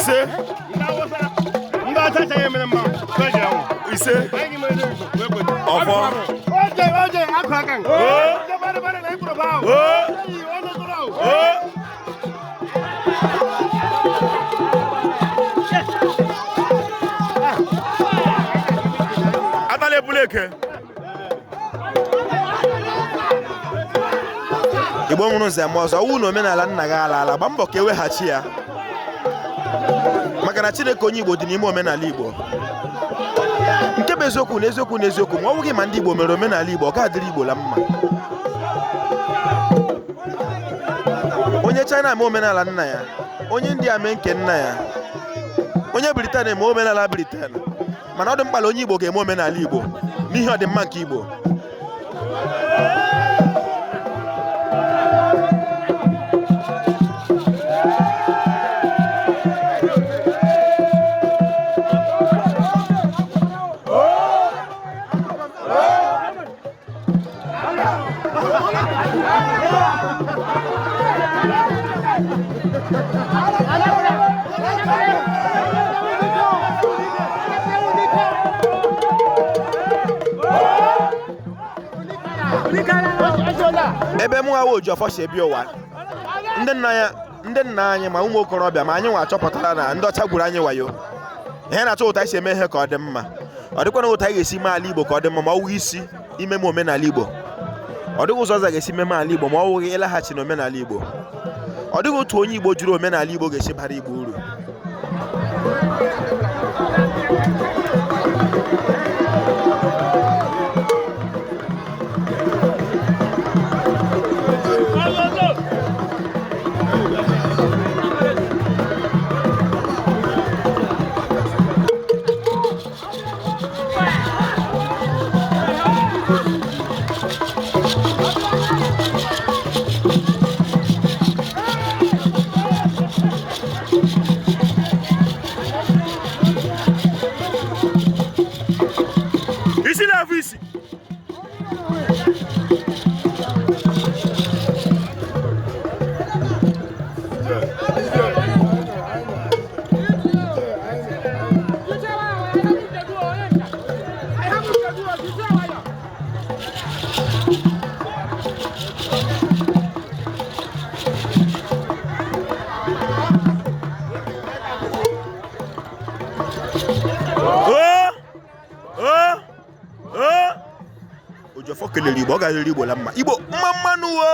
Ise. Ndị ọcha chaghị emere mma. Ise. Ọfọ. Oje oje akụ aka. Oo. Oo. Oo. Atala ebule eke. Igbo nwụrụ nze ma ọzọ, ọwụ na omenala nna gị ala ala, gba mbọ ka eweghachi ya, maka na Chineke onye Igbo dị n'ime omenala Igbo. Nke bụ eziokwu na eziokwu na eziokwu, ma ọ bụghị ma ndị Igbo mere omenala Igbo, ọ ga-adịrị Igbo la mma. Onye China mee omenala nna ya, onye India mee nke nna ya, onye Britain eme omenala Britain, mana ọ dị mkpa na onye Igbo ga-eme omenala Igbo n'ihi ọdịmma nke Igbo. Ebe mụ nwa Ojiọfọ si ebi ụwa, ndị nna anyị ma ụmụ okorobịa ma anyị nwa achọpụtara na ndị ọcha gwuru anyị wayo. Ihe na-achọ ụta isi eme ihe ka ọ dị mma, ọ dịkwana ụta anyị ga-esi mee ala Igbo ka ọ dị mma ma ọ wụghị isi imeme omenala Igbo. Ọ dịghị ụzọ ọzọ ga-esi meme ala Igbo ma ọ wụghị ịlaghachi n'omenala Igbo. Ọ dịghị otu onye Igbo jụrụ omenala Igbo ga-esi bara Igbo uru. Isi na-afụ isi. Oo. Oo. Oo. Ojiọfọ kelere Igbo, ọ ga-adịrị Igbo la mma. Igbo mma mmanụ o.